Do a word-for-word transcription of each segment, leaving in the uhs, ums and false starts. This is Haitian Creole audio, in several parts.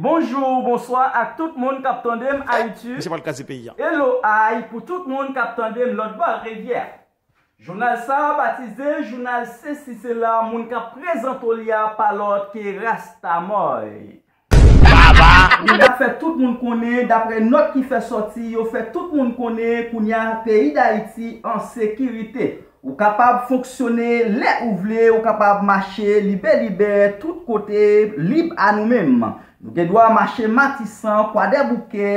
Bonjou, bonswa ak tout moun k ap tande m Ayiti. Misye pral kraze peyi a. Hello, hi pou tout moun k ap tande m lòtbò rivyè. Jounal sa a batize jounal sesi sela, moun k ap prezante w li a pa lòt ke Rastamòy. Baba! N ap fè tout moun konnen, daprè nòt ki fè sòti, yo fè tout moun konnen kounye a peyi Dayiti an sekirite. Ou kapab fonksyone lè ou vle, ou kapab mache libelibè tout kote, lib a nou menm. Nou gen dwa mache Matisan, Kwadèboukè,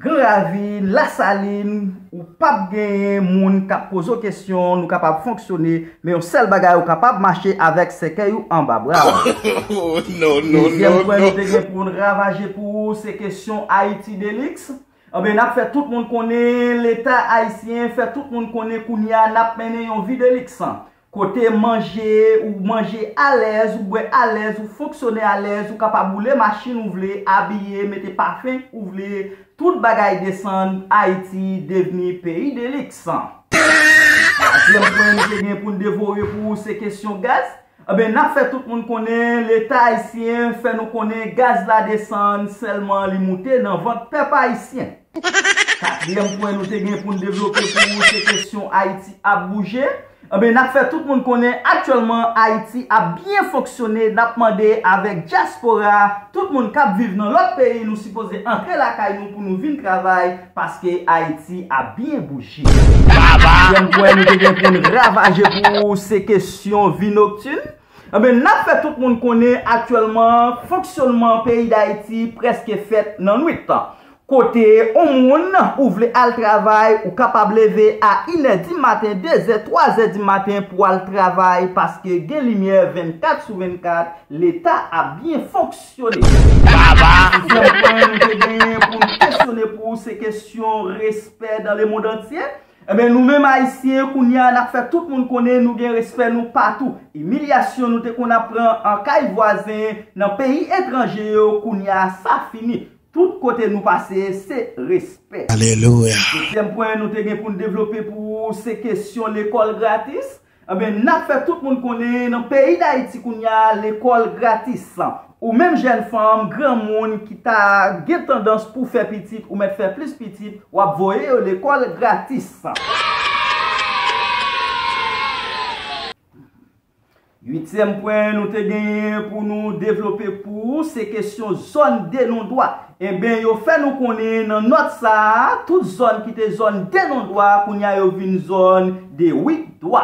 Gran Ravin, Lasalin, ou p ap genyen moun k ap poze w kesyon, nou kapab fonksyone, men yon sèl bagay, ou kapab mache avèk sèkèy ou anba bra w. Oh, no, no, Dezyèm no, pwen no. Nou te gen pou n ravaje pou ou, se kesyon Ayiti Delix. Anben, n ap fè tout moun konnen, Leta ayisyen fè tout moun konnen kounye a n ap mennen yon vi deliks. Kote manje, ou manje alèz, ou bwè alèz, ou fonksyone alèz, ou kapab woule machin ou vle, abiye, mete pafen ou vle, tout bagay desann, Ayiti devni peyi deliks. Twazyèm pwen nou te gen pou n devore pou ou, se kesyon gaz. Anben, n ap fè tout moun konnen, Leta ayisyen fè nou konnen gaz la desann, sèlman li moute nan vant pèp ayisyen. Katriyèm pwen nou te gen pou n devlope pou ou, se kesyon Ayiti ap bouje. Anben, n ap fè tout moun konnen aktyèlman Ayiti ap byen fonksyone. N ap mande avèk dyaspora, tout moun k ap viv nan lòt peyi, nou sipoze antre lakay nou pou nou vin travay, paske Ayiti ap byen bouje. Katriyèm pwen nou te gen pou n ravaje pou ou, se kesyon vi noktin. Anben, n ap fè tout moun konnen aktyèlman fonksyònman peyi Dayiti prèske fèt nan nwit. Kote yon moun ou vle al travay, ou kapab leve a inè di maten, dezè, twazè di maten pou al travay, paske gen limyè vennkat sou vennkat, Leta ap byen fonksyone. Baba! Sizyèm pwen nou te genyen pou n kesyone pou ou, se kesyon respè dans le monde entier. Enben, nou menm Ayisyen, kounye a, n ap fè tout moun konnen nou gen respè nou patou. Imilyasyon nou te konn ap pran an kay vwazen, nan peyi etranje yo, kounye a, sa fini. Tout kote nou pase, se respè. Alelouya. Setyèm pwen nou te gen pou n devlope pou ou, se kesyon lekòl gratis. Enben, n ap fè tout moun konnen, nan peyi Dayiti kounye a, lekòl gratis. Ou menm jèn fanm, granmoun ki ta gen tandans pou fè pitit, ou mèt fè plis pitit, w ap voye yo lekòl gratis. Uityèm pwen nou te genyen pou nou devlope pou ou, se kesyon zòn de non dwa. Enben, yo fè nou konnen nan nòt sa a, tout zòn ki te zòn de non dwa, kounye a yo vin zòn de uit dwa.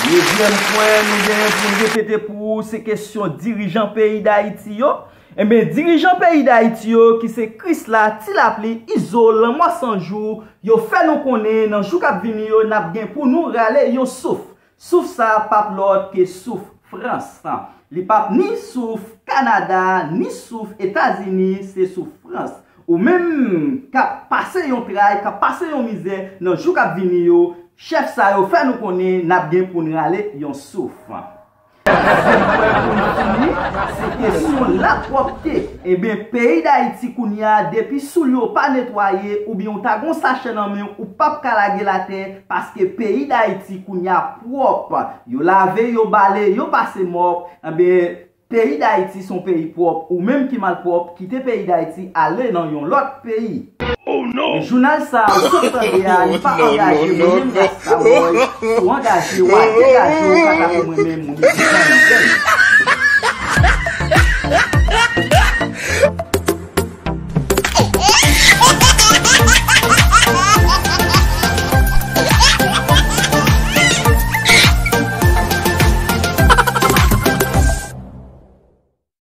Nevyèm pwen nou genyen pou n repete pou ou, se kesyon dirijan peyi Dayiti yo. Enben, dirijan peyi Dayiti yo, ki se Krisla, Ti Lapli, Izo, Lanmò San Jou, yo fè nou konnen nan jou k ap vini yo, n ap gen pou nou rale yon souf. Souf sa a p ap lòt ke souf Frans. Li p ap ni souf Kanada, ni souf Etazini, se souf Frans. Ou menm k ap pase yon tray, k ap pase yon mizè nan jou k ap vini yo, chèf sa yo fè nou konnen n ap gen pou n rale yon souf. Sizyèm pwen pou n fini, se kesyon lapwòpte. Enben, peyi Dayiti kounye a, depi soulye w pa netwaye, oubyen w ta gon sachè nan men w, ou p ap ka lage l atè, paske peyi Dayiti kounye a pwòp. Yo lave, yo bale, yo pase mòp. Enben, peyi Dayiti se yon peyi pwòp. Ou menm ki malpwòp, kite peyi Dayiti, ale nan yon lòt peyi. Oh no! Jounal sa a ou sot tande a, li pa angaje mwen menm Rasta Boy. Si w angaje, w a degaje w, kaka pou mwen menm, ou mete kòm jèn.